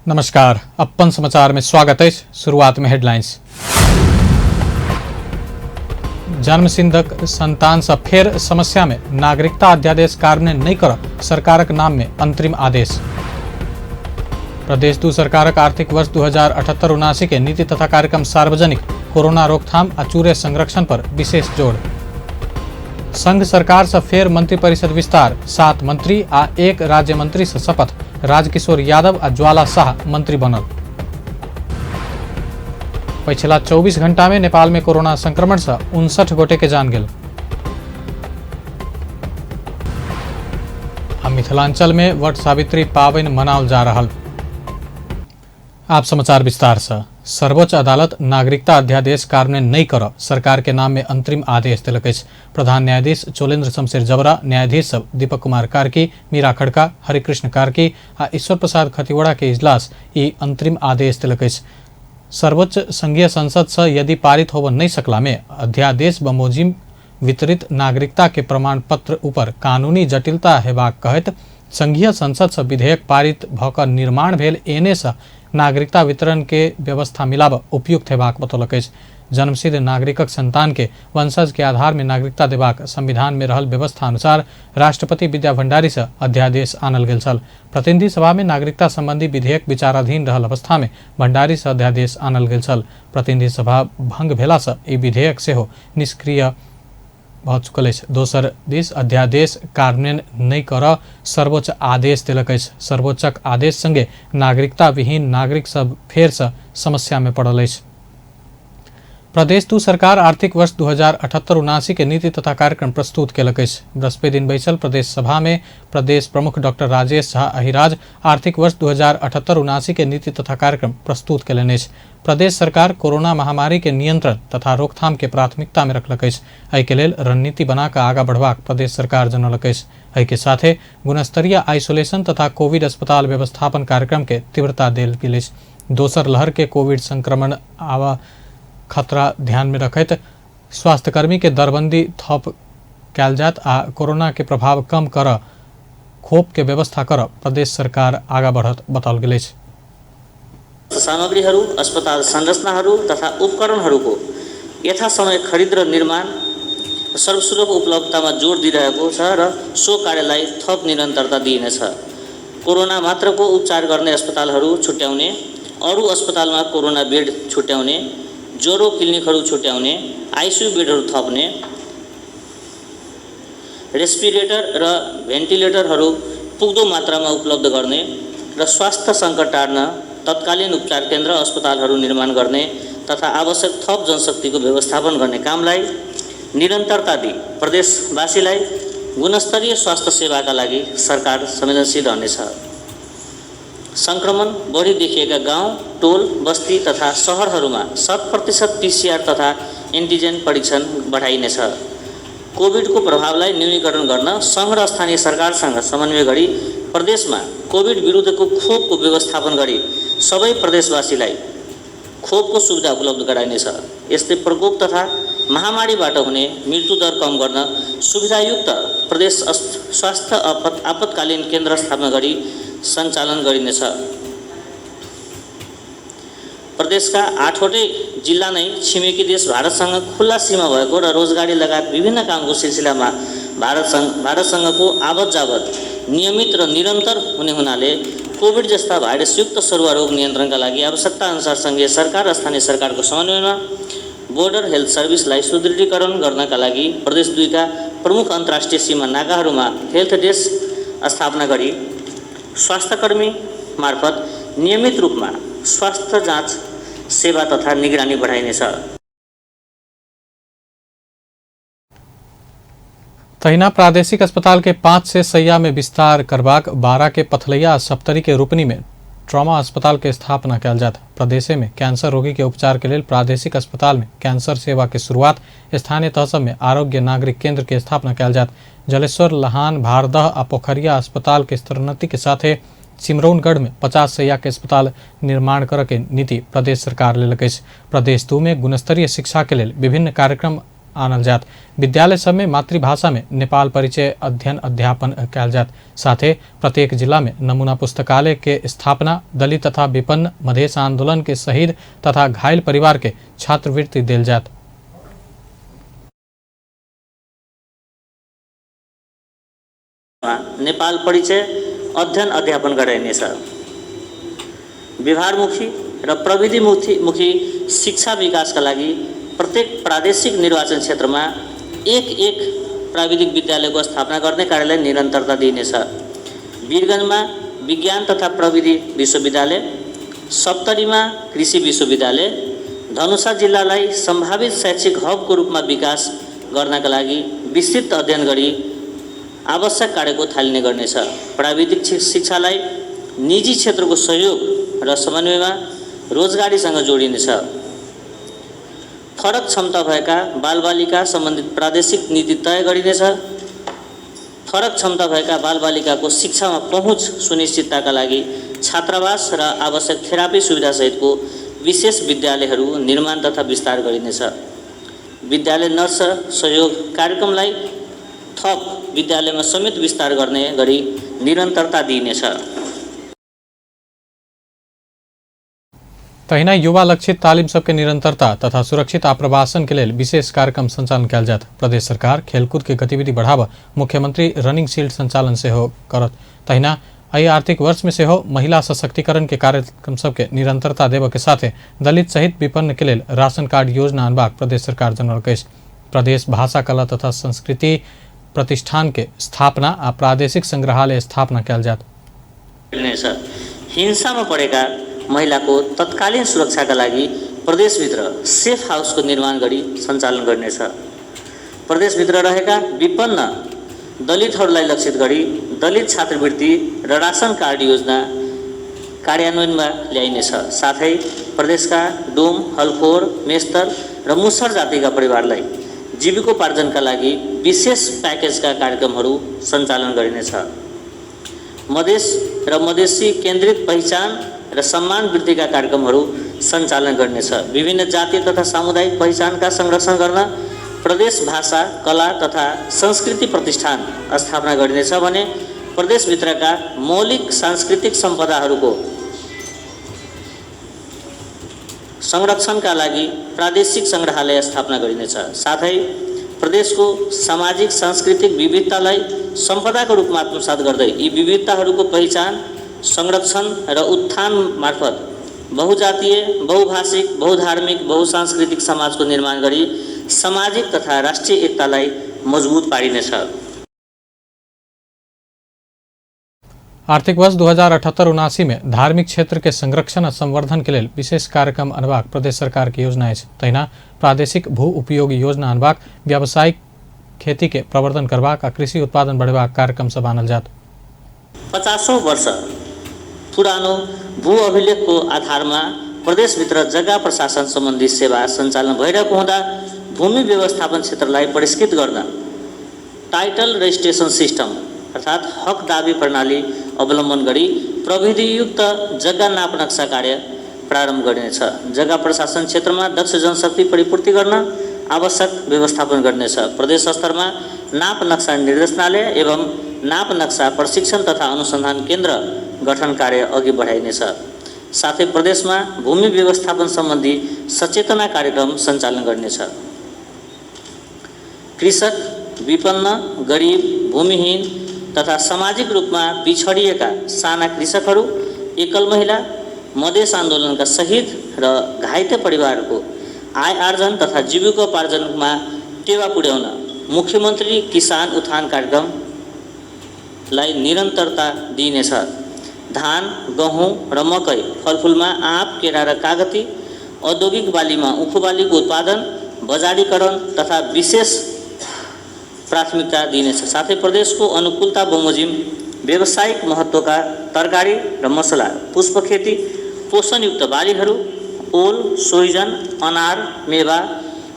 नमस्कार, अपन समाचार में स्वागत है। शुरुआत में हेडलाइंस। जन्मसिद्धक संतान से फेर समस्या में नागरिकता अध्यादेश कार्यान्वयन नहीं कर सरकारक नाम में अंतरिम आदेश। प्रदेश दू सरकारक आर्थिक वर्ष 2078-79 के नीति तथा कार्यक्रम सार्वजनिक, कोरोना रोकथाम आ चूरे संरक्षण पर विशेष जोड़। संघ सरकार से फेर मंत्री परिषद विस्तार, 7 मंत्री आ 1 राज्य मंत्री से शपथ। राजकिशोर यादव आ ज्वाला शाह मंत्री बनल। पिछला 24 घंटा में नेपाल में कोरोना संक्रमण से 59 गोटे के जान गेल। मिथिलांचल में वट सावित्री पावनि मनाओल जा रहल। आप समाचार विस्तार से। सर्वोच्च अदालत नागरिकता अध्यादेश कार्यान्वयन नहीं कर सरकार के नाम में अंतरिम आदेश दिलक अछि। प्रधान न्यायाधीश चोलेन्द्र शमशेर जबरा, न्यायाधीश सब दीपक कुमार कार्की, मीरा खड़का, हरिकृष्ण कार्की आ ईश्वर प्रसाद खतिवड़ा के इजलास ई अंतरिम आदेश दिलक अछि। सर्वोच्च संघीय संसद से यदि पारित होब नहीं सकला में अध्यादेश बमोजिम वितरित नागरिकता के प्रमाण पत्र ऊपर कानूनी जटिलता हेबाक कहैत संघीय संसद से विधेयक पारित भऽ निर्माण भेल एने से नागरिकता वितरण के व्यवस्था मिलाब उपयुक्त हेबाक बतौलक अछि। जन्मसिद्ध नागरिकक संतान के वंशज के आधार में नागरिकता देबाक संविधान में रहल व्यवस्था अनुसार राष्ट्रपति विद्या भंडारी से अध्यादेश आनल गेल छल। प्रतिनिधि सभा में नागरिकता संबंधी विधेयक विचाराधीन रहल अवस्था में भंडारी से अध्यादेश आनल गेल छल। प्रतिनिधि सभा भंग भेला से ई विधेयक सेहो निष्क्रिय भऽ चुकल अछि। दोसर दिस अध्यादेश कार्यान्वयन नहीं कर सर्वोच्च आदेश दिलक अछि। सर्वोच्चक आदेश संगे नागरिकता विहीन नागरिक सब फेर से समस्या में पड़ल अछि। प्रदेश दू सरकार आर्थिक वर्ष 2078-79 के नीति तथा कार्यक्रम प्रस्तुत केलक अछि। बृहस्पति दिन बैसल प्रदेश सभा में प्रदेश प्रमुख डॉक्टर राजेश झा अहिराज आर्थिक वर्ष 2078-79 के नीति तथा कार्यक्रम प्रस्तुत केलनि अछि। प्रदेश सरकार कोरोना महामारी के नियंत्रण तथा रोकथाम के प्राथमिकता में रखलक अछि। एहि के लेल रणनीति बना कऽ आगाँ बढ़बाक प्रदेश सरकार जनौलक अछि। एहि के साथे गुणस्तरीय आइसोलेशन तथा कोविड अस्पताल व्यवस्थापन कार्यक्रम के तीव्रता देल गेल अछि। दोसर लहर के कोविड संक्रमण आवा खतरा ध्यान में रखैत स्वास्थ्यकर्मी के दरबंदी थप कैल जात आ कोरोना के प्रभाव कम कर खोप के व्यवस्था कर प्रदेश सरकार आगा बढ़त बताओल गेल अछि। सामग्रीहरू, अस्पताल संरचनाहरू तथा उपकरणहरूको यथासमय खरिद र निर्माण सर्वसुलभ उपलब्धतामा जोड दिइरहेको छ र सो कार्यलाई थप निरन्तरता दिइनेछ। कोरोना मात्रको उपचार गर्ने अस्पतालहरू छुट्याउने, अरू अस्पतालमा कोरोना बेड छुट्याउने, ज्वरो क्लिनिकहरू छुट्याउने, आइसियु बेडहरू थप्ने, रेस्पिरेटर र भेन्टिलेटरहरू पुग्दो मात्रामा उपलब्ध गर्ने र स्वास्थ्य सङ्कट टार्न तत्कालीन उपचार केन्द्र अस्पतालहरू निर्माण गर्ने तथा आवश्यक थप जनशक्तिको व्यवस्थापन गर्ने कामलाई निरन्तरता दिई प्रदेशवासीलाई गुणस्तरीय स्वास्थ्य सेवाका लागि सरकार संवेदनशील रहनेछ। संक्रमण बढी देखिएका गाउँ, टोल, बस्ती तथा सहरहरूमा 100% PCR तथा एन्टिजेन परीक्षण बढाइनेछ। कोभिडको प्रभावलाई न्यूनीकरण गर्न सङ्घ र स्थानीय सरकारसँग समन्वय गरी प्रदेशमा कोभिड विरुद्धको खोपको व्यवस्थापन गरी सबै प्रदेशवासीलाई खोपको सुविधा उपलब्ध गराइनेछ। यस्तै प्रकोप तथा महामारीबाट हुने मृत्युदर कम गर्न सुविधायुक्त प्रदेश स्वास्थ्य आपतकालीन केन्द्र स्थापना गरी सञ्चालन गरिनेछ। प्रदेशका 8वटै जिल्ला नै छिमेकी देश भारतसँग खुल्ला सीमा भएको र रोजगारी लगायत विभिन्न कामको सिलसिलामा भारतसँगको आवत जावत नियमित र निरन्तर हुने हुनाले कोभिड जस्ता भाइरसयुक्त सरुवा रोग नियन्त्रणका लागि आवश्यकता अनुसार सङ्घीय सरकार र स्थानीय सरकारको समन्वयमा बोर्डर हेल्थ सर्भिसलाई सुदृढीकरण गर्नका लागि प्रदेश 2 का प्रमुख अन्तर्राष्ट्रिय सीमा नाकाहरूमा हेल्थ डेस्क स्थापना गरी स्वास्थ्यकर्मी मार्फत नियमित रूपमा स्वास्थ्य जाँच सेवा तथा निगरानी बढाइनेछ। तहिना प्रादेशिक अस्पताल के 5 से सैया में विस्तार करबाक 12 के पथलैया सप्तरी के रूपनी में ट्रॉमा अस्पताल के स्थापना कल जात। प्रदेश में कैंसर रोगी के उपचार के लिए प्रादेशिक अस्पताल में कैंसर सेवा के शुरुआत स्थानीय तहसब में आरोग्य नागरिक केंद्र के स्थापना कल जात। जलेश्वर, लहान, भारदह आ पोखरिया अस्पताल के स्तरोन्नति के साथ सिमरौनगढ़ में 50 सैया के अस्पताल निर्माण कर के नीति प्रदेश सरकार लेलक अछि। प्रदेश 2 में गुणस्तरीय शिक्षा के लिए विभिन्न कार्यक्रम आनल जात। विद्यालय सब में मातृभाषा में नेपाल परिचय अध्ययन अध्यापन कैल जात। साथे प्रत्येक जिला में नमूना पुस्तकालय के स्थापना, दलित तथा विपन्न मधेश आंदोलन के शहीद तथा घायल परिवार के छात्रवृत्ति देल जात। नेपाल परिचय अध्ययन अध्यापन गराइनेछ। व्यवहारमुखी र प्रविधिमुखी शिक्षा विकासका लागि प्रत्येक प्रादेशिक निर्वाचन क्षेत्रमा एक प्राविधिक विद्यालयको स्थापना गर्ने कार्यलाई निरन्तरता दिइनेछ। वीरगञ्जमा विज्ञान तथा प्रविधि विश्वविद्यालय, सप्तरीमा कृषि विश्वविद्यालय, धनुषा जिल्लालाई सम्भावित शैक्षिक हबको रूपमा विकास गर्नका लागि विस्तृत अध्ययन गरी आवश्यक कार्यको थालिने गर्नेछ। प्राविधिक शिक्षालाई निजी क्षेत्रको सहयोग र समन्वयमा रोजगारीसँग जोडिनेछ। फरक क्षमता भएका बालबालिका सम्बन्धित प्रादेशिक नीति तय गरिनेछ। फरक क्षमता भएका बालबालिकाको शिक्षामा पहुँच सुनिश्चितताका लागि छात्रावास र आवश्यक थेरापी सुविधासहितको विशेष विद्यालयहरू निर्माण तथा विस्तार गरिनेछ। विद्यालय नर्स सहयोग कार्यक्रमलाई थप विद्यालयमा समेत विस्तार गर्ने गरी निरन्तरता दिइनेछ। तहिना युवा लक्षित तालिम सबके निरंतरता तथा सुरक्षित आप्रवासन के लिए विशेष कार्यक्रम संचालन किया जात। प्रदेश सरकार खेलकूद के गतिविधि बढ़ावा मुख्यमंत्री रनिंग शील्ड संचालन से हो करत। तहिना आई आर्थिक वर्ष में से हो महिला सशक्तिकरण के कार्यक्रम सबके निरंतरता देव के साथ दलित सहित विपन्न के लिए राशन कार्ड योजना अनबाक प्रदेश सरकार जनरल कैश। प्रदेश भाषा कला तथा संस्कृति प्रतिष्ठान के स्थापना आ प्रादेशिक संग्रहालय स्थापना किया जात। हिंसा में पड़ेका महिला को तत्कालीन सुरक्षा का लागि प्रदेशभित्र सेफ हाउस को निर्माण गरी सञ्चालन गर्नेछ। प्रदेशभित्र रहेका विपन्न दलितहरूलाई लक्षित गरी दलित छात्रवृत्ति र राशन कार्ड योजना कार्यान्वयनमा ल्याइनेछ। साथै प्रदेशका डोम, हलखोर, मेस्तर र मुसर जातिका परिवारलाई जीविकोपार्जनका लागि विशेष प्याकेजका कार्यक्रमहरू सञ्चालन गरिनेछ। मधेस र मधेसी केन्द्रित पहिचान र सम्मान वृद्धिका कार्यक्रमहरू सञ्चालन गर्नेछ। विभिन्न जाति तथा सामुदायिक पहिचानका संरक्षण गर्न प्रदेश भाषा कला तथा संस्कृति प्रतिष्ठान स्थापना गरिनेछ भने प्रदेशभित्रका मौलिक सांस्कृतिक सम्पदाहरूको संरक्षणका लागि प्रादेशिक संग्रहालय स्थापना गरिनेछ। साथै प्रदेशको सामाजिक सांस्कृतिक विविधतालाई सम्पदाको रूपमा आत्मसात गर्दै यी विविधताहरूको पहिचान, संरक्षण र उत्थान मार्फत बहुजातीय, बहुभाषिक, बहुधार्मिक, बहुसांस्कृतिक समाजको निर्माण गरी सामाजिक तथा राष्ट्रिय एकतालाई मजबुत पारिनेछ। आर्थिक वर्ष 2078-79 में धार्मिक क्षेत्र के संरक्षण और संवर्धन के लिए विशेष कार्यक्रम अनबाक प्रदेश सरकार की योजना है। तहिना प्रादेशिक भू उपयोग योजना अनबाक व्यावसायिक खेती के प्रवर्धन करबाक आ कृषि उत्पादन बढ़ेबाक कार्यक्रम सब आनल जात। 50 वर्ष पुरानो भू अभिलेखको आधारमा प्रदेशभित्र जग्गा प्रशासन सम्बन्धी सेवा सञ्चालन भइरहेको हुँदा भूमि व्यवस्थापन क्षेत्रलाई परिष्कृत गर्न टाइटल रजिस्ट्रेसन सिस्टम अर्थात् हक दाबी प्रणाली अवलम्बन गरी प्रविधियुक्त जग्गा नाप नक्सा कार्य प्रारम्भ गरिनेछ। जग्गा प्रशासन क्षेत्रमा दक्ष जनशक्ति परिपूर्ति गर्न आवश्यक व्यवस्थापन गर्नेछ। प्रदेश स्तरमा नाप नक्सा निर्देशनालय एवं नाप नक्सा प्रशिक्षण तथा अनुसन्धान केन्द्र गठन कार्य अघि बढाइनेछ। साथै प्रदेशमा भूमि व्यवस्थापन सम्बन्धी सचेतना कार्यक्रम सञ्चालन गर्नेछ। कृषक, विपन्न, गरिब, भूमिहीन तथा सामाजिक रूपमा पिछडिएका साना कृषकहरू, एकल महिला, मधेस आन्दोलनका शहीद र घाइते परिवारको आय आर्जन तथा जीविकोपार्जनमा टेवा पुर्याउन मुख्यमन्त्री किसान उत्थान कार्यक्रमलाई निरन्तरता दिइनेछ। धान, गहुँ र मकै, फलफुलमा आँप, केरा र कागती, औद्योगिक बालीमा उखु बालीको उत्पादन, बजारीकरण तथा विशेष प्राथमिकता दिइनेछ। साथै प्रदेशको अनुकूलता बमोजिम व्यावसायिक महत्त्वका तरकारी र मसला, पुष्प खेती, पोषणयुक्त बालीहरू, ओल, सोहिजन, अनार, मेवा,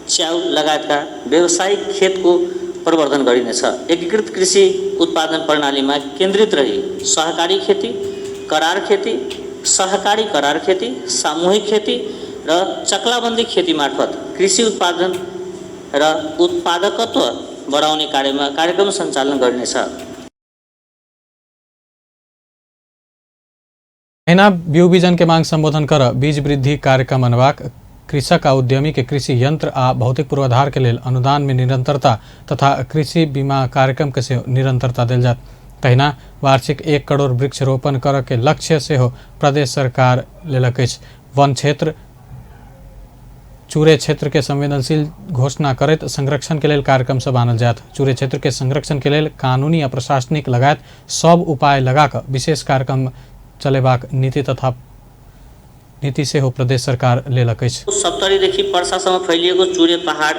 च्याउ लगायतका व्यावसायिक खेतको प्रवर्धन गरिनेछ। एकीकृत कृषि उत्पादन प्रणालीमा केन्द्रित रही सहकारी खेती, करार खेती, सहकारी करार खेती, सामूहिक खेती र चक्लाबन्दी खेती मार्फत कृषि उत्पादन र उत्पादकत्व बढाउने कार्यक्रम सञ्चालन गर्नेछ। महीना बिउ बीजन के मांग संबोधन कर बीज वृद्धि कार्यक्रम अनवाक कृषक आ उद्यमी के कृषि यंत्र आ भौतिक पूर्वाधार के लेल अनुदान में निरंतरता तथा कृषि बीमा कार्यक्रम के से निरंतरता देल जात। तहिना वार्षिक 1 करोड़ वृक्ष रोपण कर के लक्ष्य से हो प्रदेश सरकार लेलक अछि। वन क्षेत्र चूरे क्षेत्र के संवेदनशील घोषणा करत संरक्षण के लेल कार्यक्रम सब आनल जात। चूरे क्षेत्र के संरक्षण के लेल कानूनी आ प्रशासनिक लगायत सब उपाय लगाकर विशेष कार्यक्रम चलेबाक नीति से हो प्रदेश सरकार लेलक अछि। सप्तरीदेखि पर्सासम्म फैलिएको चुरे पहाड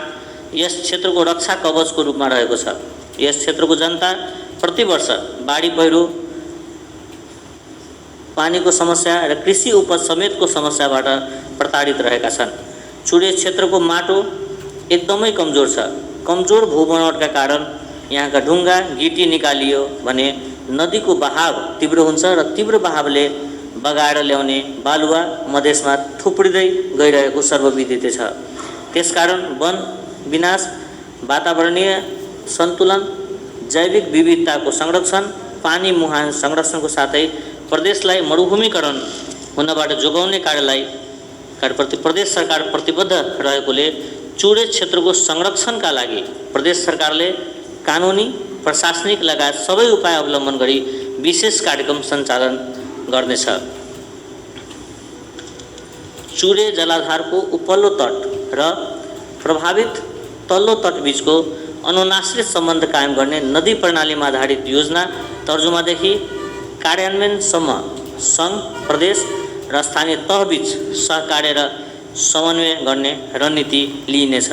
यस क्षेत्रको रक्षा कवचको रूपमा रहेको छ। यस क्षेत्रको जनता प्रतिवर्ष बाढी पहिरो, पानीको समस्या र कृषि उपज समेतको समस्याबाट प्रताडित रहेका छन्। चुरे क्षेत्रको माटो एकदमै कमजोर छ। कमजोर भूबनावटका कारण यहाँका ढुङ्गा गिटी निकालियो भने नदीको बहाव तीव्र हुन्छ र तीव्र बहावले बगाएर ल्याउने बालुवा मधेसमा थुप्रिँदै गइरहेको सर्वविदित छ। त्यसकारण वन विनाश, वातावरणीय सन्तुलन, जैविक विविधताको संरक्षण, पानी मुहान संरक्षणको साथै प्रदेशलाई मरुभूमिकरण हुनबाट जोगाउने कार्यप्रति प्रदेश सरकार प्रतिबद्ध रहेकोले चुरे क्षेत्रको संरक्षणका लागि प्रदेश सरकारले कानुनी, प्रशासनिक लगायत सबै उपाय अवलम्बन गरी विशेष कार्यक्रम सञ्चालन गर्नेछ। चुरे जलाधारको उपल्लो तट र प्रभावित तल्लो तट बीचको अनुनाश्रित सम्बन्ध कायम गर्ने नदी प्रणालीमा आधारित योजना तर्जुमादेखि कार्यान्वयनसम्म सङ्घ, प्रदेश र स्थानीय तहबीच सहकार्य र समन्वय गर्ने रणनीति लिइनेछ।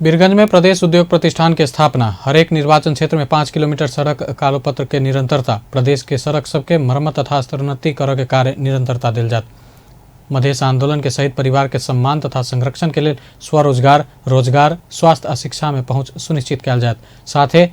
वीरगंज में प्रदेश उद्योग प्रतिष्ठान की स्थापना, हरेक निर्वाचन क्षेत्र में 5 किलोमीटर सड़क कालोपत्र के निरंतरता, प्रदेश के सड़क सबके मरम्मत तथा स्तरोन्नति कर के कार्य निरंतरता दिल जात। मधेश आंदोलन के शहीद परिवार के सम्मान तथा संरक्षण के लिए स्वरोजगार, रोजगार, स्वास्थ्य और शिक्षा में पहुंच सुनिश्चित किया जात। साथ ही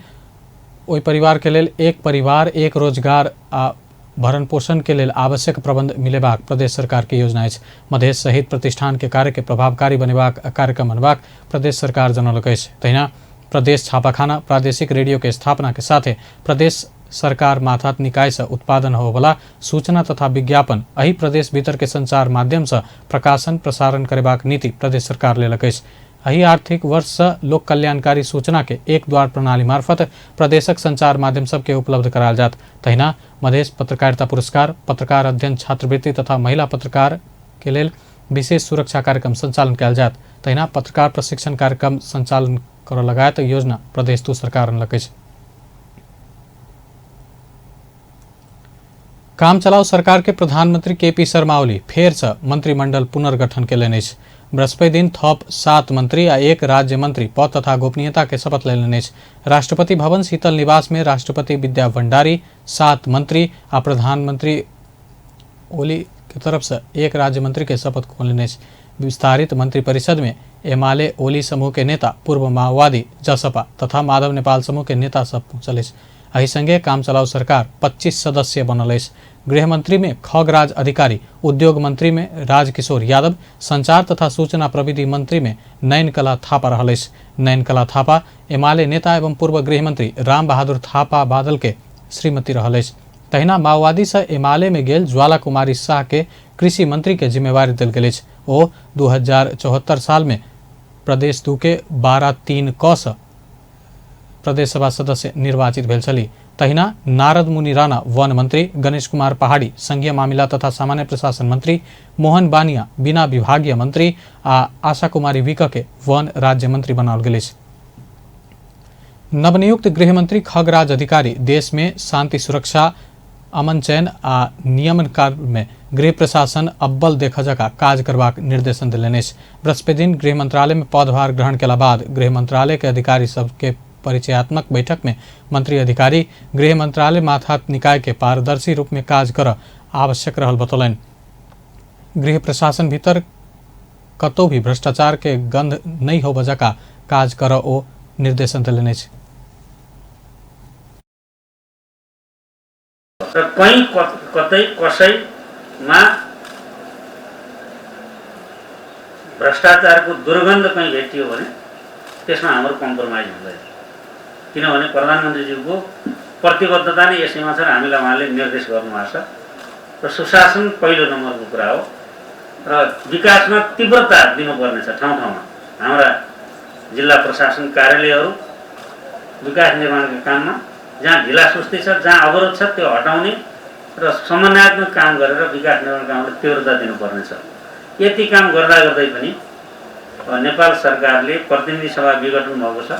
ओई परिवार के लिए एक परिवार एक रोजगार आ भरण पोषण के लिए आवश्यक प्रबंध मिलेबाक प्रदेश सरकार की योजना अछि। मधेश शहीद प्रतिष्ठान के कार्य के प्रभावकारी बनेबाक कार्यक्रम बनबाक प्रदेश सरकार जनौलक अछि। तहिना प्रदेश छापाखाना, प्रादेशिक रेडियो के स्थापना के साथ प्रदेश सरकार माथात निकाय से उत्पादन होवला सूचना तथा विज्ञापन अही प्रदेश भीतर के संचार माध्यम से प्रकाशन प्रसारण करेबाक नीति प्रदेश सरकार लेलक अछि। अही आर्थिक वर्ष से लोक कल्याणकारी सूचना के एक द्वार प्रणाली मार्फत प्रदेशक संचार माध्यम सबके उपलब्ध कराल जात। तहिना मधेश पत्रकारिता पुरस्कार, पत्रकार अध्ययन छात्रवृत्ति तथा महिला पत्रकार के लेल विशेष सुरक्षा कार्यक्रम संचालन किया जात। तहिना पत्रकार प्रशिक्षण कार्यक्रम संचालन कर लगायत योजना प्रदेश तू सरकार अनलक अछि। काम चलाऊ सरकार के प्रधानमंत्री केपी शर्मा ओली फेर से मंत्रिमंडल पुनर्गठन केलनि अछि। बृहस्पति दिन थप 7 मंत्री आ 1 राज्य मंत्री पद तथा गोपनीयता के शपथ लेलनि अछि। राष्ट्रपति भवन शीतल निवास में राष्ट्रपति विद्या भंडारी 7 मंत्री आ प्रधानमंत्री ओली की तरफ से 1 राज्य मंत्री के शपथ लेलनि अछि। विस्तारित मंत्रिपरिषद में एमाले ओली समूह के नेता, पूर्व माओवादी जसपा तथा माधव नेपाल समूह के नेता सब पहुंचल अछि। एहि संगे काम चलाऊ सरकार 25 सदस्य बनल अछि। गृह मंत्री में खगराज अधिकारी, उद्योग मंत्री में राजकिशोर यादव, संचार तथा सूचना प्रविधि मंत्री में नयनकला थापा रहल अछि। नयनकला थापा एमाले नेता एवं पूर्व गृह मंत्री राम बहादुर थापा बादल के श्रीमती रहल अछि। तहिना माओवादी से एमाले में गेल ज्वाला कुमारी शाह के कृषि मंत्री के जिम्मेवारी देल गेल अछि। ओ 2074 साल में प्रदेश 2 के 12-3 क सँ प्रदेश सभा सदस्य निर्वाचित भेल छली। तहिना नारद मुनि राणा वन मंत्री, गणेश कुमार पहाड़ी संघीय मामिला तथा सामान्य प्रशासन मंत्री, मोहन बानिया बिना विभागीय मंत्री आ आशा कुमारी विक के वन राज्य मंत्री बनाओल गेल अछि। नवनियुक्त गृह मंत्री खगराज अधिकारी देश में शांति सुरक्षा, अमन चयन आ नियमन कार्य में गृह प्रशासन अव्वल देखा जका काज करबाक निर्देशन दिलनि अछि। बृहस्पति दिन गृह मंत्रालय में पदभार ग्रहण केला बाद गृह मंत्रालय के अधिकारी सबके परिचयात्मक बैठक में मंत्री अधिकारी गृह मंत्रालय माथात निकाय के पारदर्शी रूप में काज कर आवश्यक रहल बतौलनि। गृह प्रशासन भीतर कतौ भी भ्रष्टाचार के गंध नहीं हो बजका काज कर ओ निर्देशन दिलनि अछि। कहीं कतै कसैमा भ्रष्टाचारको दुर्गन्ध कहीँ भेटियो भने त्यसमा हाम्रो कम्प्रोमाइज हुँदैन, किनभने प्रधानमन्त्रीज्यूको प्रतिबद्धता नै यसैमा छ र हामीलाई उहाँले निर्देश गर्नुभएको छ र सुशासन पहिलो नम्बरको कुरा हो र विकासमा तीव्रता दिनुपर्नेछ। ठाउँ ठाउँमा हाम्रा जिल्ला प्रशासन कार्यालयहरू विकास निर्माणका काममा जहाँ ढिलासुस्ती छ, जहाँ अवरोध छ त्यो हटाउने र समन्वयात्मक काम गरेर विकास निर्माण कामलाई तीव्रता दिनुपर्नेछ। यति काम गर्दा गर्दै पनि नेपाल सरकारले प्रतिनिधि सभा विघटन भएको छ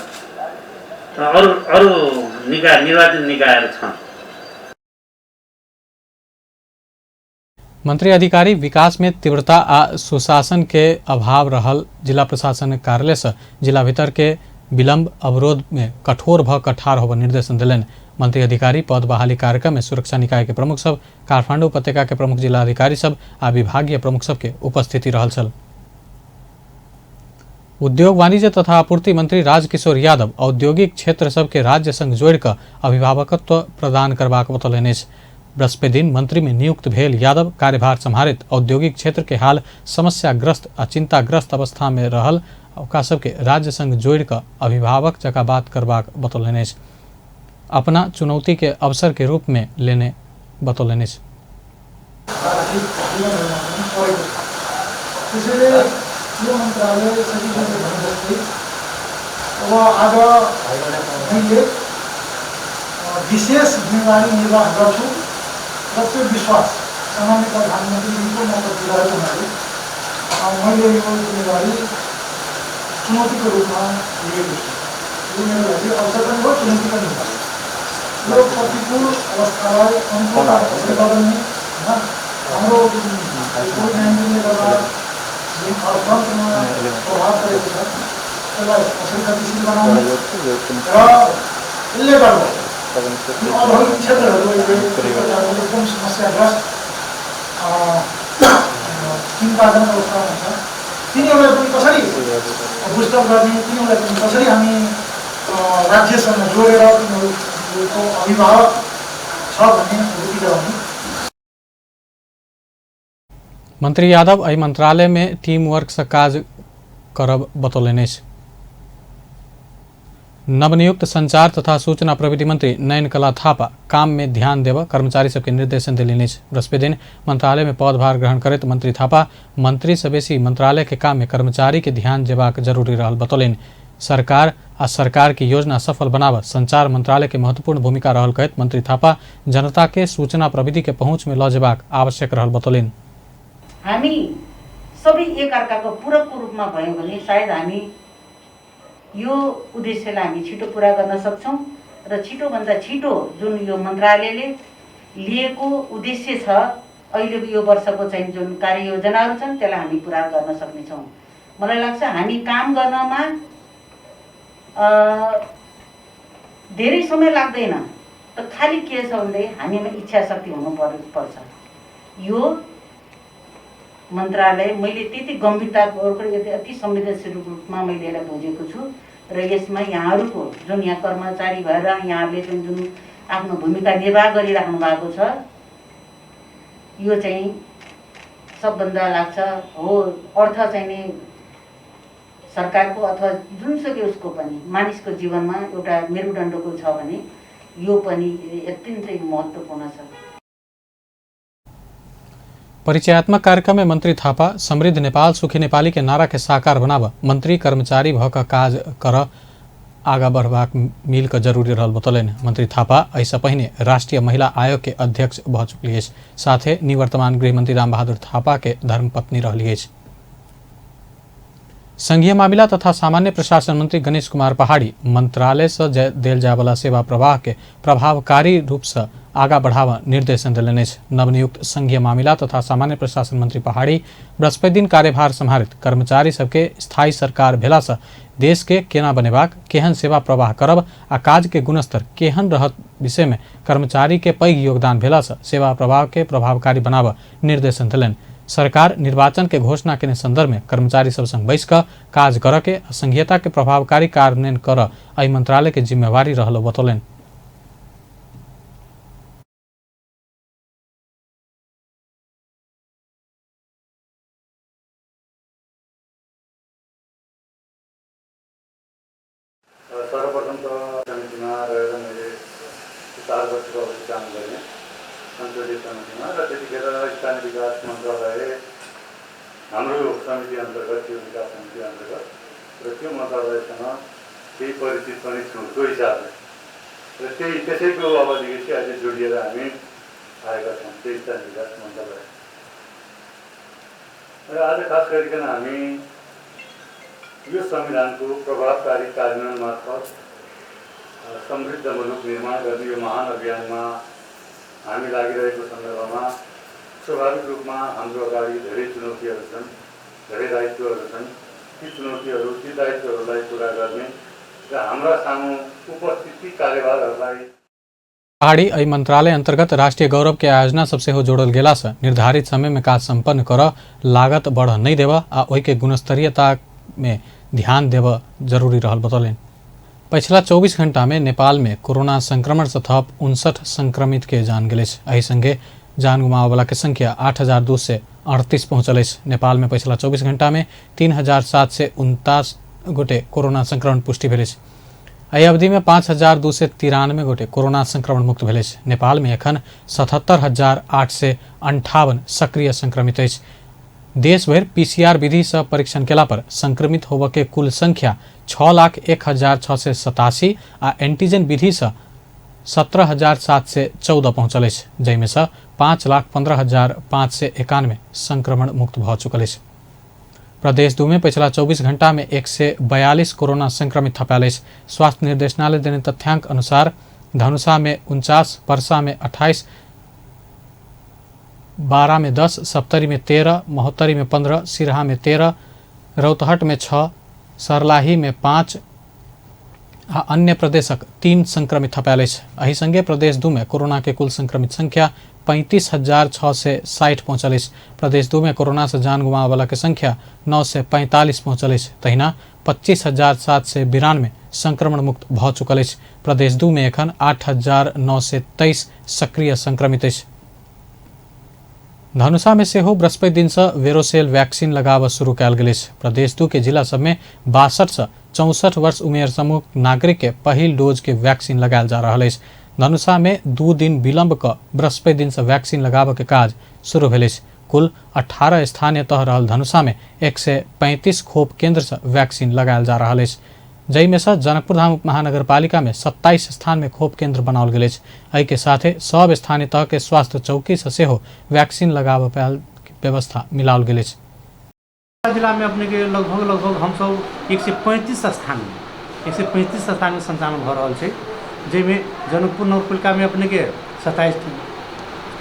र अरू निकाय निर्वाचित निकायहरू छन्। मंत्री अधिकारी विकास में तीव्रता आ सुशासन के अभाव रहल जिला प्रशासन कार्यालय से जिला भीतर के विलंब अवरोध में कठोर भ ठाढ़ होबे निर्देशन दिलन। मंत्री अधिकारी पद बहाली कार्यक्रम में सुरक्षा निकाय के प्रमुख सब, काठमांडू उपत्यका के प्रमुख जिला अधिकारी सब आ विभागीय प्रमुख सब के उपस्थिति रहल छल। उद्योग वाणिज्य तथा आपूर्ति मंत्री राजकिशोर यादव औद्योगिक क्षेत्र सबके राज्य संग जोड़ कर अभिभावकत्व प्रदान करबाक बतौलनि। बृहस्पति दिन मंत्री में नियुक्त भेल यादव कार्यभार संभालित औद्योगिक क्षेत्र के हाल समस्याग्रस्त आ चिंताग्रस्त अवस्था में रहल ओकरा सबके राज्य संग जोड़ कर अभिभावक जका बात करबाक बतौलनि। अपना चुनौती के अवसर के रूप में लेने बतौलनि। यो मन्त्रालय सचिवले भन्दै अब आज मैले विशेष जिम्मेवारी निर्वाह गर्छु र त्यो विश्वास सामान्य प्रधानमन्त्रीको म प्रतिनिधित्व हुनाले मैले यो जिम्मेवारी चुनौतीको रूपमा लिएको छु। यो मेरो लागि अवसर पनि हो, चुनौती पनि हो। यो प्रतिकूल अवस्थालाई अनुकूल गर्ने हाम्रो कोभिड-19ले गर्दा अर्थतन्त्रमा प्रभाव परेको छ, त्यसलाई कसरी गतिशील बनाउने र यसले गर्दा यो औद्योगिक क्षेत्रहरू एकदम समस्याग्रस्त चिन्ताजनक अवस्थामा छ। तिनीहरूलाई पनि कसरी बुस्टअप गर्ने, तिनीहरूलाई पनि कसरी हामी राज्यसँग जोडेर तिनीहरूको अभिभावक छ भन्ने बुझिरहने। मंत्री यादव एहि मंत्रालय में टीम वर्क से काज करब बतौलनि। नवनियुक्त संचार तथा सूचना प्रविधि मंत्री नयन कला थापा काम में ध्यान देव कर्मचारी सबके निर्देशन दिलनि। बृहस्पति दिन मंत्रालय में पदभार ग्रहण करते मंत्री थापा मंत्री से बेसी मंत्रालय के काम में कर्मचारी के ध्यान देबाक जरूरी रहल बतौलनि। सरकार आ सरकार की योजना सफल बनाव संचार मंत्रालय के महत्वपूर्ण भूमिका रहल कहत मंत्री थापा जनता के सूचना प्रविधि के पहुँच में ल जेबाक आवश्यक रहल बतौलनि। हामी सबै एकअर्काको पूरकको रूपमा भयौँ भने सायद हामी यो उद्देश्यलाई हामी छिटो पूरा गर्न सक्छौँ र छिटोभन्दा छिटो जुन यो मन्त्रालयले लिएको उद्देश्य छ, अहिलेको यो वर्षको चाहिँ जुन कार्ययोजनाहरू छन् त्यसलाई हामी पूरा गर्न सक्नेछौँ। मलाई लाग्छ हामी काम गर्नमा धेरै समय लाग्दैन, त खाली के छ भन्दै हामीमा इच्छा शक्ति हुनु पर्छ। यो मन्त्रालय मैले त्यति गम्भीरतापूर्वक अति संवेदनशील रूपमा मैले यसलाई बुझेको छु र यसमा यहाँहरूको जुन यहाँ कर्मचारी भएर यहाँले जुन आफ्नो भूमिका निर्वाह गरिराख्नु भएको छ, यो चाहिँ सबभन्दा लाग्छ हो अर्थ चाहिँ नि सरकारको अथवा जुनसुकै उसको पनि मानिसको जीवनमा एउटा मेरुदण्डको छ भने यो पनि अत्यन्तै महत्त्वपूर्ण छ। परिचयात्मक कार्यक्रम में मंत्री थापा समृद्ध नेपाल सुखी नेपाली के नारा के साकार बनाव मंत्री कर्मचारी भक काज कर आगा बढ़वाक मिल कर जरूरी रहल बतौलनि। मंत्री थापा ऐसा पहिने राष्ट्रीय महिला आयोग के अध्यक्ष भ चुकलिए, साथे निवर्तमान गृहमंत्री रामबहादुर थापा के धर्मपत्नी रहलिए। संघीय मामिला तथा सामान्य प्रशासन मंत्री गणेश कुमार पहाड़ी मंत्रालय से देल जाय वाला सेवा प्रवाह के प्रभावकारी रूप से आगा बढ़ावा निर्देशन दिलनि। नवनियुक्त संघीय मामिला तथा सामान्य प्रशासन मंत्री पहाड़ी बृहस्पति दिन कार्यभार संभालित कर्मचारी सबके स्थायी सरकार भेला से देश के केना बनेबाक, केहन सेवा प्रवाह करब आ काज के गुणस्तर केहन रहत विषय में कर्मचारी के पैघ योगदान भेला से सेवा प्रवाह के प्रभावकारी बनाव निर्देशन दिलनि। सरकार निर्वाचन के घोषणा के संदर्भ में कर्मचारी सब संग बैस कर काज कर के संघीयता के प्रभावकारी कार्यान्वयन कर एहि मंत्रालय के जिम्मेवारी रहल बतौलनि। वर्षको अवधि काम गर्ने संसदीय समितिमा र त्यतिखेर स्थानीय विकास मन्त्रालय हाम्रो समिति अन्तर्गत त्यो विकास समिति अन्तर्गत र त्यो मन्त्रालयसँग केही परिचित पनि छौँ त्यो हिसाबले र त्यसैको अवधिदेखि चाहिँ अझै जोडिएर हामी आएका छौँ त्यो स्थानीय विकास मन्त्रालय र आज खास गरिकन हामी यो संविधानको प्रभावकारी कार्यान्वयन मार्फत समृद्ध मुलुक निर्माण गर्ने यो महान अभियानमा हामी लागिरहेको सन्दर्भमा स्वाभाविक रूपमा हाम्रो अगाडि धेरै चुनौतीहरू छन्, धेरै दायित्वहरू छन्। ती चुनौतीहरू ती दायित्वहरूलाई पुरा गर्ने र हाम्रा सामु उपस्थित ती कार्यभारहरूलाई पहाड़ी एहि मंत्रालय अंतर्गत राष्ट्रीय गौरव के आयोजना सबसे हो जोड़ल गेला से निर्धारित समय में काज संपन्न कर लागत बढ़ नहीं देव आ ओहि के गुणस्तरीयता में ध्यान देव जरूरी रहल बतौलन। पिछला 24 घंटा में नेपाल में कोरोना संक्रमण से थप 59 संक्रमित के जान गेल। एहि संगे जान गुमावे वाला के संख्या 8,238 पहुंचल। नेपाल में पिछला 24 घंटा में 3,749 गोटे कोरोना संक्रमण पुष्टि भेल। एहि अवधि में 5,293 गोटे कोरोना संक्रमण मुक्त भेल। नेपाल में एखन 77,858 सक्रिय संक्रमित अछि। देश भर PCR विधि से परीक्षण केला पर संक्रमित होबे के कुल संख्या 6,01,687 आ एंटीजन विधि से 17,714 पहुंचल। जैमे से 5,15,591 संक्रमण मुक्त भ चुकल। प्रदेश 2 में पिछला 24 घंटा में 142 कोरोना संक्रमित थपाल। स्वास्थ्य निर्देशनालय देने तथ्यांक अनुसार धनुषा में 49, पर्सा में 28, बारा में 10, सप्तरी में 13, महोत्तरी में 15, सिरहा में 13, रौतहट में 6, सर्लाही में 5 आ अन्य प्रदेशक 3 संक्रमित थपाल। एहि संगे प्रदेश 2 में कोरोना के कुल संक्रमित संख्या 35,660 पहुंचल। प्रदेश 2 में कोरोना से जान गुमावे वाला के संख्या 945 पहुंचल। तहिना 25,792 संक्रमण मुक्त भ चुकल। प्रदेश 2 में एखन 8,923 सक्रिय संक्रमित। धनुषा में सेहो बृहस्पति दिन से वेरोसेल वैक्सीन लगाव शुरू कयल गेल। प्रदेश 2 के जिला सब में 62 से 64 वर्ष उमेर समूह नागरिक के पहिल डोज के वैक्सीन लगायल जा रहा है। धनुषा में 2 दिन विलंब क बृहस्पति दिन से वैक्सीन लगाव के काज शुरू भेल। कुल 18 स्थानीय तह रहल धनुषा में 135 खोप केंद्र से वैक्सीन लगायल जा रहा है। जैमे से जनकपुर धाम उपमहानगरपालिका में 27 स्थान में खोप केंद्र बनाओल गेल। एहि के साथे सब स्थानीय तह के स्वास्थ्य चौकी से सेहो वैक्सीन लगाव व्यवस्था मिलाओल गेल। जिला में अपने के लगभग हम सब 135 स्थान में संचालन भ रहा है। जैमें जनकपुर नगरपालिका में अपने के 27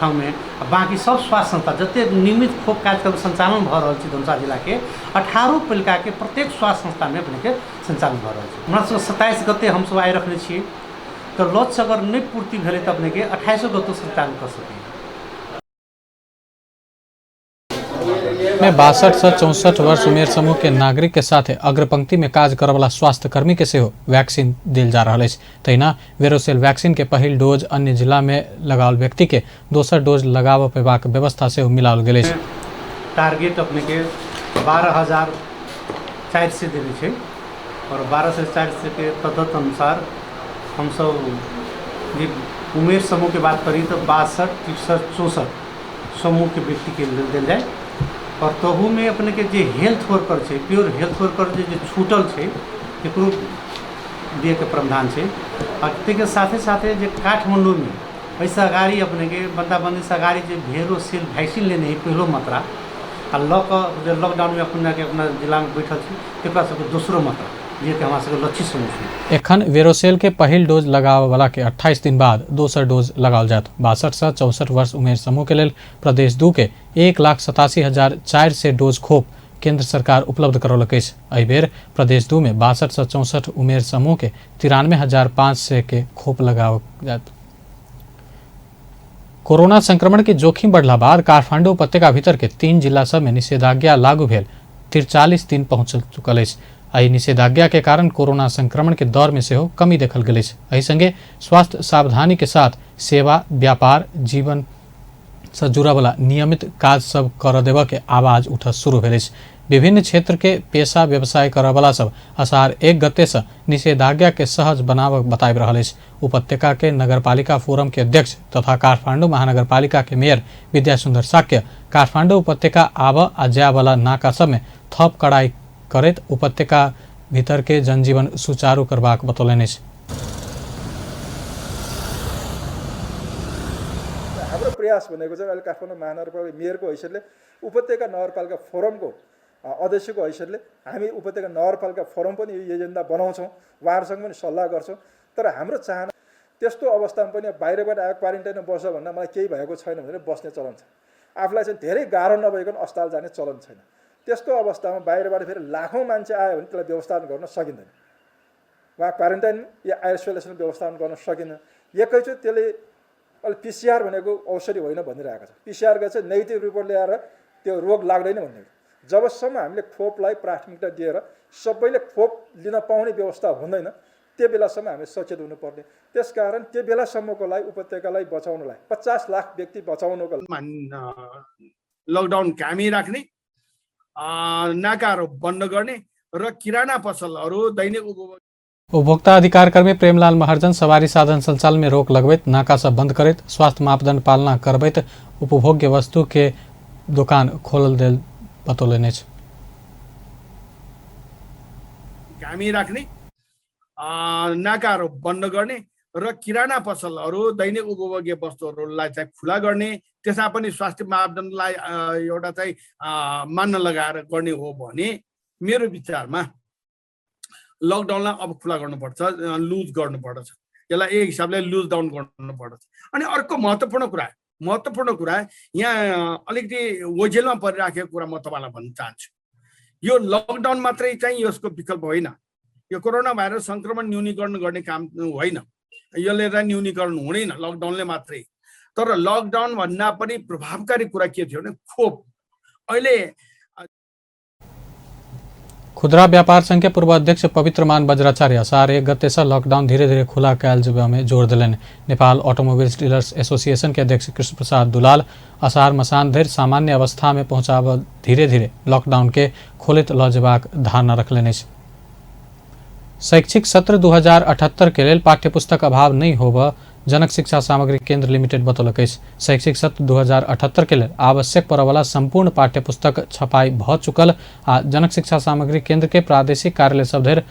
ठाव में, बाकी सब स्वास्थ्य संस्था जते नियमित खोप कार्यक्रम संचालन भ रहा है धनुषा जिला के 18 पालिका के प्रत्येक स्वास्थ्य संस्था में अपने के संचालन भ रहा है। हमरा 27 गते हम सब आए रखने छे, तो लक्ष्य अगर नहीं पूर्ति भेले तो अपने के 28 गते संचालन कर सके। में 62 से 64 वर्ष उमेर समूह के नागरिक के साथ अग्रपंक्ति में काज करे वाला स्वास्थ्य कर्मी के सेहो वैक्सीन दिल जा रहा है। तहिना वेरोसेल वैक्सीन के पहिल डोज अन्य जिला में लगाओल व्यक्ति के दोसर डोज लगाव पेबाक व्यवस्था से मिलाओल गेल। टारगेट अपने के 12,400 देने छे और 12,400 के तदत अनुसार हम सब उमेर समूह के बात करी तो 62, 63, 64 समूह के व्यक्ति के दिल जाए। और तहू में अपने के जे हेल्थ वर्कर है, प्योर हेल्थ वर्कर जो छूटल है एकरो दिए के प्रावधान है। और के साथे साथे जो काठमांडू में पैसा गाड़ी अपने के बंदाबंदी से गाड़ी जो वेरोसेल वैक्सीन लेने है पहलो मात्रा आ लॉकडाउन में अपना जिला में बैठल है सबके दूसरो मात्रा जे के हमारा सबके लक्ष्य समूह। एखन वेरोसेल के पहिल डोज लगाव वाला के 28 दिन बाद दोसर डोज लगाओल जात। 62 से 64 वर्ष उमेर समूह के लेल प्रदेश 2 के 1,87,400 डोज खोप केंद्र सरकार उपलब्ध करौलक। एहि बेर प्रदेश 2 में 62 से 64 उमेर समूह के 93,500 के खोप लगाओल जात। कोरोना संक्रमण के जोखिम बढ़ला बाद काठमांडू उपत्यका भीतर के 3 जिला सब में निषेधाज्ञा लागू भेल 43 दिन पहुंच चुकल। एहि निषेधाज्ञा के कारण कोरोना संक्रमण के दौर में सेहो कमी देखल गेल। एहि संगे स्वास्थ्य सावधानी के साथ सेवा, व्यापार, जीवन से जुड़ा वाला नियमित काज सब कर देव के आवाज उठ शुरू भेल। विभिन्न क्षेत्र के पेशा व्यवसाय करय वाला सब असार 1 गते से निषेधाज्ञा के सहज बनाव बताबि रहल अछि। उपत्यका के नगरपालिका फोरम के अध्यक्ष तथा काठमाडौँ महानगरपालिका के मेयर विद्यासुन्दर साक्य काठमाडौँ उपत्यका आब आ जाय वाला नाका सब में थप कड़ाई करैत उपत्यका भीतर के जनजीवन सुचारू करबाक बतौलनि अछि। हाम्रो प्रयास भनेको चाहिँ अहिले काठमाडौँ महानगरपालिका मेयरको हैसियतले उपत्यका नगरपालिका फोरमको अध्यक्षको हैसियतले हामी उपत्यका नगरपालिका फोरम पनि यो एजेन्डा बनाउँछौँ, उहाँहरूसँग पनि सल्लाह गर्छौँ। तर हाम्रो चाहना त्यस्तो अवस्थामा पनि बाहिरबाट आयो क्वारेन्टाइनमा बस्छ भन्दा मलाई केही भएको छैन भनेर बस्ने चलन छ। आफूलाई चाहिँ धेरै गाह्रो नभइकन अस्पताल जाने चलन छैन। त्यस्तो अवस्थामा बाहिरबाट फेरि लाखौँ मान्छे आयो भने त्यसलाई व्यवस्थापन गर्न सकिँदैन। उहाँ क्वारेन्टाइन या आइसोलेसन व्यवस्थापन गर्न सकिन्न। एकैचोटि त्यसले अहिले पिसिआर भनेको औषधि होइन भनिरहेको छ। पिसिआरको चाहिँ नेगेटिभ रिपोर्ट ल्याएर त्यो रोग लाग्दैन भन्ने। जबसम्म हामीले खोपलाई प्राथमिकता दिएर सबैले खोप लिन पाउने व्यवस्था हुँदैन त्यो बेलासम्म हामी सचेत हुनुपर्ने। त्यसकारण त्यो बेलासम्मको लागि उपत्यकालाई बचाउनलाई 50 लाख व्यक्ति बचाउनको लकडाउन कायमै राख्ने, नाकाहरू बन्द गर्ने र किराना पसलहरू दैनिक उपभोक्ता अधिकार कर्मी प्रेमलाल महर्जन सवारी साधन संचालन में रोक लगबैत नाका सब बंद करैत स्वास्थ्य मापदंड पालना करबैत उपभोग्य वस्तु के दुकान खोल देल बतौलनि अछि। कायमै राख्ने, नाकाहरू बन्द गर्ने र किराना पसलहरू दैनिक उपभोग्य वस्तुहरूलाई चाहिँ खुला गर्ने, त्यसमा पनि स्वास्थ्य मापदण्डलाई एउटा चाहिँ मान्न लगाएर गर्ने हो भने मेरो विचारमा लकडाउनलाई अब खुला गर्नुपर्छ, लुज गर्नुपर्छ। यसलाई एक हिसाबले लुज डाउन गर्नुपर्छ। अनि अर्को महत्त्वपूर्ण कुरा यहाँ अलिकति ओझेलमा परिराखेको कुरा म तपाईँलाई भन्न चाहन्छु। यो लकडाउन मात्रै चाहिँ यसको विकल्प होइन। यो कोरोना भाइरस सङ्क्रमण न्यूनीकरण गर्ने काम होइन। यसले न्यूनीकरण हुँदैन लकडाउनले मात्रै। तर लकडाउन भन्दा पनि प्रभावकारी कुरा के थियो भने खोप। अहिले खुदरा व्यापार संघ के पूर्व अध्यक्ष पवित्रमान वज्राचार्य असार 1 गते से लॉकडाउन धीरे धीरे खुला कयल जेबा में जोर दिलनि। नेपाल ऑटोमोबाइल्स डीलर्स एसोसिएशन के अध्यक्ष कृष्ण प्रसाद दुलाल असार मसान धरि सामान्य अवस्था में पहुंचाब धीरे धीरे लॉकडाउन के खोलित ल जेबाक धारणा रखलनि। शैक्षिक सत्र 2078 के लेल पाठ्यपुस्तक अभाव नहीं होब जनक शिक्षा सामग्री केंद्र लिमिटेड बतौलक अछि। शैक्षिक सत्र 2078 के लेल आवश्यक पड़वाला संपूर्ण पाठ्यपुस्तक छपाई भ चुकल आ जनक शिक्षा सामग्री केंद्र के प्रादेशिक कार्यालय सब धरि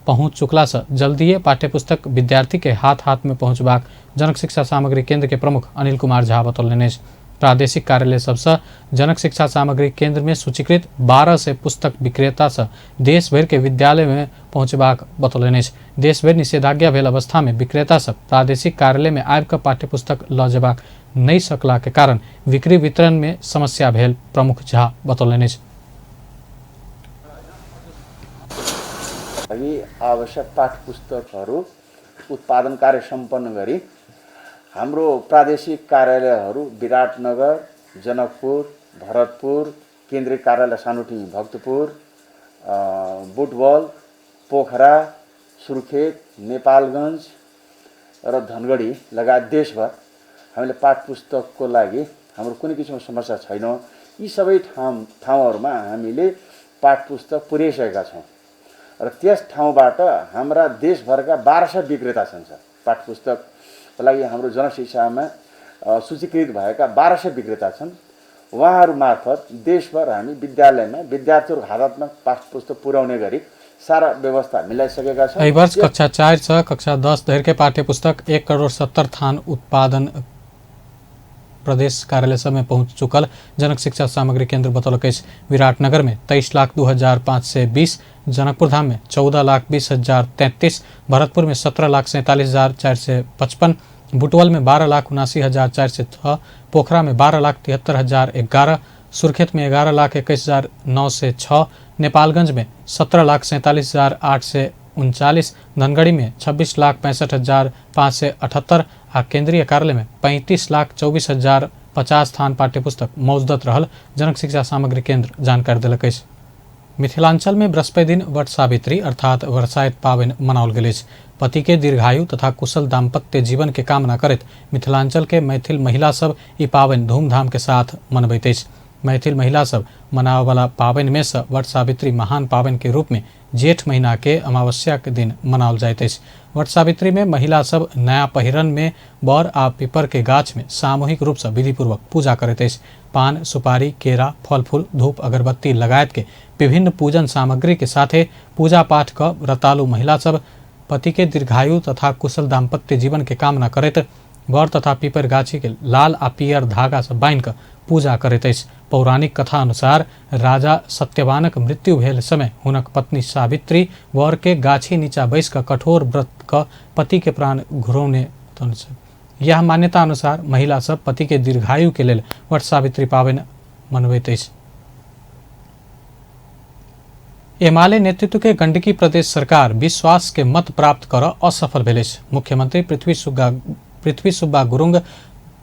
पहुंच चुकला से जल्दीए पाठ्यपुस्तक विद्यार्थी के हाथ हाथ में पहुंचबाक जनक शिक्षा सामग्री केंद्र के प्रमुख अनिल कुमार झा बतौलनि अछि। प्रादेशिक कार्यालय सबसे जनक शिक्षा सामग्री केंद्र में सूचीकृत 12 से पुस्तक विक्रेता से देश भर के विद्यालय में पहुंचबाक बतौलनि अछि। देश भर निषेधाज्ञा भेल अवस्था में विक्रेता सब प्रादेशिक कार्यालय में आबि कऽ पाठ्यपुस्तक ल जेबाक नहीं सकला के कारण बिक्री वितरण में समस्या भेल प्रमुख झा बतौलनि अछि। आवश्यक पाठ्यपुस्तकहरू उत्पादन कार्य सम्पन्न गरी हाम्रो प्रादेशिक कार्यालयहरू विराटनगर, जनकपुर, भरतपुर, केन्द्रीय कार्यालय सानुटी भक्तपुर, बुटवल, पोखरा, सुर्खेत, नेपालगञ्ज र धनगढी लगायत देशभर हामीले पाठ्यपुस्तकको लागि हाम्रो कुनै किसिमको समस्या छैन। यी सबै ठाउँहरूमा हामीले पाठ्यपुस्तक पुर्याइसकेका छौँ र त्यस ठाउँबाट हाम्रा देशभरका 1200 विक्रेता छन्। पाठ्यपुस्तकको लागि हाम्रो जनशिक्षामा सूचीकृत भएका 1200 विक्रेता छन्। उहाँहरू मार्फत देशभर हामी विद्यालयमा विद्यार्थीहरूको हातमा पाठ्यपुस्तक पुर्याउने गरी सारा व्यवस्था मिलाइसकेका छौँ। एहि वर्ष कक्षा 4 से कक्षा 10 धरि के पाठ्यपुस्तक 1,70,00,000 थान उत्पादन प्रदेश कार्यालय सब में पहुंच चुकल जनक शिक्षा सामग्री केंद्र बतौलक अछि। विराटनगर में 23,02,520, जनकपुर धाम में 14,20,033, भरतपुर में 17,47,455, बुटवल में 12,79,406, पोखरा में 12,73,011, सुर्खेत में 11,21,906, नेपालगंज में 17,47,839, धनगढ़ी में 26,65,578 आ केंद्रीय कार्यालय में 35,24,050 थान पाठ्यपुस्तक मौजूदत रहल जनक शिक्षा सामग्री केंद्र जानकारी देलक अछि। मिथिलांचल में बृहस्पति दिन वट सावित्री अर्थात बरसाइत पावनि मनाओल गेल अछि। पति के दीर्घायु तथा कुशल दाम्पत्य जीवन के कामना करैत मिथिलांचल के मैथिल महिला सब ई पावनि धूमधाम के साथ मनबैत अछि। मैथिल महिला सब मनावे वाला पाबनि में से वट सावित्री महान पाबनि के रूप में जेठ महीना के अमावस्या के दिन मनाओल जाइत अछि। वट सावित्री में महिला सब नया पहिरन में बर आ पीपर के गाछ में सामूहिक रूप से विधिपूर्वक पूजा करैत अछि। पान, सुपारी, केरा, फल फूल, धूप, अगरबत्ती लगायत के विभिन्न पूजन सामग्री के साथे पूजा पाठ क व्रतालु महिला सब पति के दीर्घायु तथा कुशल दाम्पत्य जीवन के कामना करैत बर तथा पीपर गाछी के लाल आ पियर धागा से बांधि क पूजा करैत अछि। पौराणिक कथा अनुसार राजा सत्यवानक मृत्यु भेल समय हुनक पत्नी सावित्री वर के गाछी नीचा बैस क कठोर व्रत क पति के प्राण घुरौने। यह मान्यता अनुसार महिला सब पति के दीर्घायु के लेल वट सावित्री पाबनि मनबैत अछि। एमाले नेतृत्व के गंडकी प्रदेश सरकार विश्वास के मत प्राप्त कर असफल भेल अछि। मुख्यमंत्री पृथ्वी सुब्बा गुरुंग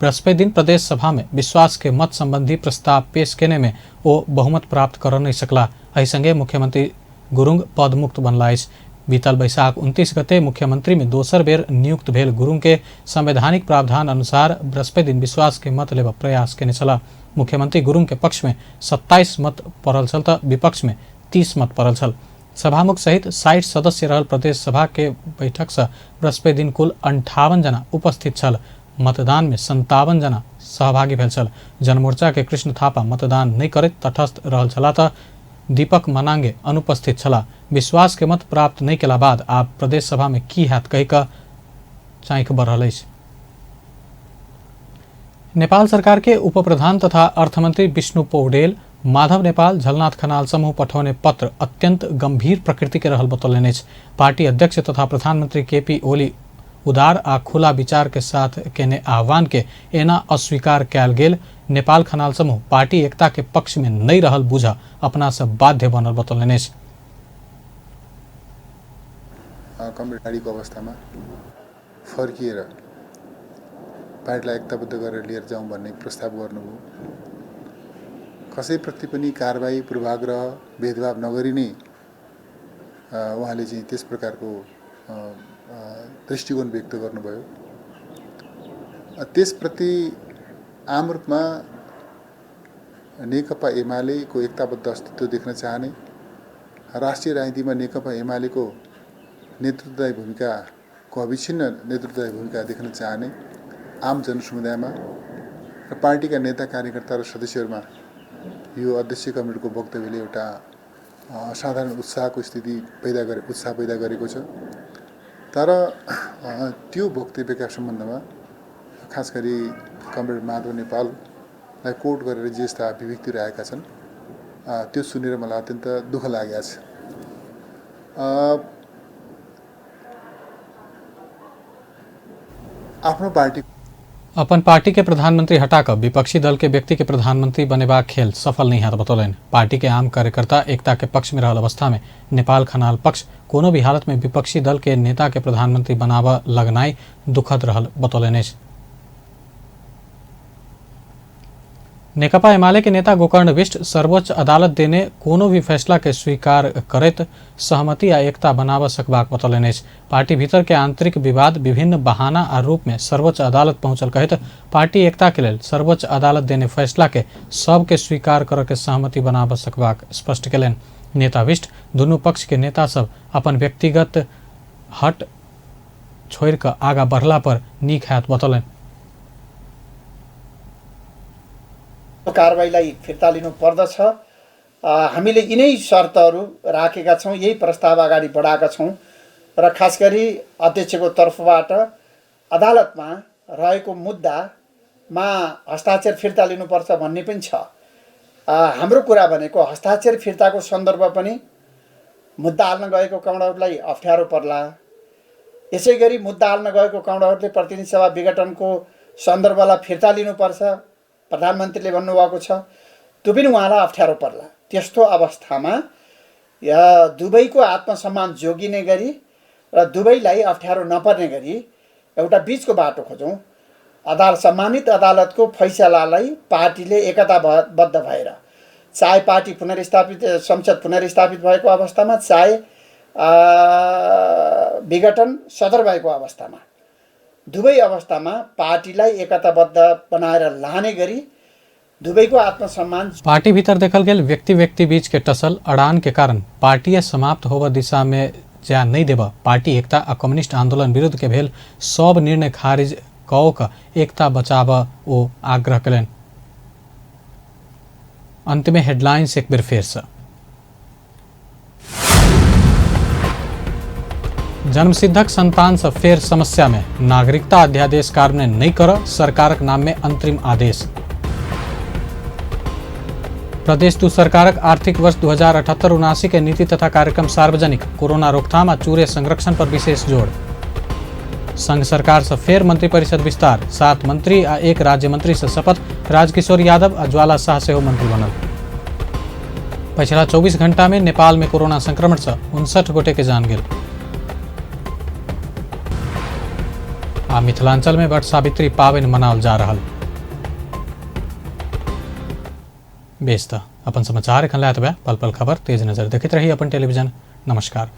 बृहस्पति दिन प्रदेश सभा में विश्वास के मत संबंधी प्रस्ताव पेश केने में ओ बहुमत प्राप्त कर नहीं सकला। एहि संगे मुख्यमंत्री गुरुंग पदमुक्त बनला अछि। बीतल बैसाख 29 गते मुख्यमंत्री में दोसर बेर नियुक्त भेल गुरुंग के संवैधानिक प्रावधान अनुसार बृहस्पति दिन विश्वास के मत लेब प्रयास केने छला। मुख्यमंत्री गुरुंग के पक्ष में 27 मत पड़ल छल त विपक्ष में 30 मत पड़ल छल। सभामुख सहित 60 सदस्य रहल प्रदेश सभा के बैठक से बृहस्पति दिन कुल 58 जना उपस्थित छल। मतदान में 57 जना सहभागी भेल छल। जनमोर्चा के कृष्ण थापा मतदान नहीं करैत तटस्थ रहल छला त दीपक मनांगे अनुपस्थित छला। विश्वास के मत प्राप्त नहीं केला बाद आब प्रदेश सभा में की हैत कहि क चाँखि बढ़ल अछि। नेपाल सरकार के उप प्रधान तथा अर्थमंत्री विष्णु पौडेल माधव नेपाल झलनाथ खनाल समूह पठौने पत्र अत्यंत गंभीर प्रकृति के रहल बतौलनि अछि। पार्टी अध्यक्ष तथा प्रधानमंत्री केपी ओली उदार आ खुला विचार के साथ केने आह्वान के एना अस्वीकार कयल गेल। नेपाल खनाल समूह पार्टी एकता के पक्ष में नहीं रहल बुझ अपना से बाध्य बनल बतौलनि अछि। कमरेडीको अवस्थामा फर्किएर पार्टीलाई एकताबद्ध गरेर लिएर जाउँ भन्ने प्रस्ताव गर्नुभयो। कसैप्रति पनि कारबाही, पूर्वाग्रह, भेदभाव नगरी नै उहाँले चाहिँ त्यस प्रकारको दृष्टिकोण व्यक्त गर्नुभयो। त्यसप्रति आम रूपमा नेकपा एमालेको एकताबद्ध अस्तित्व देख्न चाहने, राष्ट्रिय राजनीतिमा नेकपा एमालेको नेतृत्वदायी भूमिकाको अविच्छिन्न नेतृत्वदायी भूमिका देख्न चाहने आम जनसमुदायमा र पार्टीका नेता, कार्यकर्ता र सदस्यहरूमा यो अध्यक्ष कमिटीको वक्तव्यले एउटा असाधारण उत्साह पैदा गरेको छ। तर त्यो वक्तव्यका सम्बन्धमा खास गरी कमरेड माधव नेपाललाई कोट गरेर जे यस्ता अभिव्यक्तिहरू आएका छन् त्यो सुनेर मलाई अत्यन्त दुःख लागेको छ। अपन पार्टी के प्रधानमंत्री हटाकर विपक्षी दल के व्यक्ति के प्रधानमंत्री बनेबाक खेल सफल नहीं हाथ बतौलनि। पार्टी के आम कार्यकर्ता एकता के पक्ष में रहल अवस्था में नेपाल खनाल पक्ष कोनो भी हालत में विपक्षी दल के नेता के प्रधानमंत्री बनावा लगनाई दुखद रहल बतौलनि अछि। नेकपा एमाले के नेता गोकर्ण बिष्ट सर्वोच्च अदालत देने कोनो भी फैसला के स्वीकार करैत सहमति आ एकता बनावा सकबाक बतौलनि अछि। पार्टी भीतर के आंतरिक विवाद विभिन्न बहाना आ रूप में सर्वोच्च अदालत पहुंचल कहत पार्टी एकता के लेल सर्वोच्च अदालत देने फैसला के सबके स्वीकार कर के सहमति बनावा सकबाक स्पष्ट केलनि। नेता बिष्ट दुनू पक्ष के नेता सब अपन व्यक्तिगत हट छोड़ कर आगा बढ़ला पर नीक हैत बतौलनि। कारबाहीलाई फिर्ता लिनु पर्दछ। हामीले यिनै शर्तहरू राखेका छौँ, यही प्रस्ताव अगाडि बढाएका छौँ र खास गरी अध्यक्षको तर्फबाट अदालतमा रहेको मुद्दामा हस्ताक्षर फिर्ता लिनुपर्छ भन्ने पनि छ। हाम्रो कुरा भनेको हस्ताक्षर फिर्ताको सन्दर्भ पनि मुद्दा हाल्न गएको काउन्टरलाई अप्ठ्यारो पर्ला। यसै गरी मुद्दा हाल्न गएको काउन्टरले प्रतिनिधि सभा विघटनको सन्दर्भलाई फिर्ता लिनुपर्छ प्रधानमन्त्रीले भन्नुभएको छ, त्यो पनि उहाँलाई अप्ठ्यारो पर्ला। त्यस्तो अवस्थामा दुवैको आत्मसम्मान जोगिने गरी र दुवैलाई अप्ठ्यारो नपर्ने गरी एउटा बीचको बाटो खोजौँ। सम्मानित अदालतको फैसलालाई पार्टीले एकताबद्ध भएर, चाहे पार्टी पुनर्स्थापित, संसद पुनर्स्थापित भएको अवस्थामा, चाहे विघटन सदर भएको अवस्थामा, दुवै अवस्थामा पार्टीलाई एकताबद्ध बनाएर लाने गरी दुवैको आत्मसम्मान। पार्टी भीतर देखल गेल व्यक्ति व्यक्ति बीच के टसल अड़ान के कारण पार्टी समाप्त होबा दिशा में जा नहीं देबा पार्टी एकता आ कम्युनिस्ट आंदोलन विरुद्ध के भेल सब निर्णय खारिज कऽ कऽ एकता बचाब ओ आग्रह कयलनि। अंत में हेडलाइंस एक बेर फेर से। जन्मसिद्धक संतान से फेर समस्या में नागरिकता अध्यादेश कार्यान्वयन नहीं कर सरकारक नाम में अंतरिम आदेश। प्रदेश दू सरकारक आर्थिक वर्ष 2078-79 के नीति तथा कार्यक्रम सार्वजनिक कोरोना रोकथाम आ चूरे संरक्षण पर विशेष जोड़। संघ सरकार से फेर मंत्रिपरिषद विस्तार 7 मंत्री आ 1 राज्य मंत्री से शपथ राजकिशोर यादव आ ज्वाला शाह से मंत्री बनल। पिछला 24 घंटा में नेपाल में कोरोना संक्रमण से 59 गोटे के जान गेल। आ मिथिलांचल में वट सावित्री पावनि मनाओल जा रहल। बेस त अपन समाचार एखन लायत बा पल पल खबर तेज नजर देखैत रही अपन टेलीविजन। नमस्कार।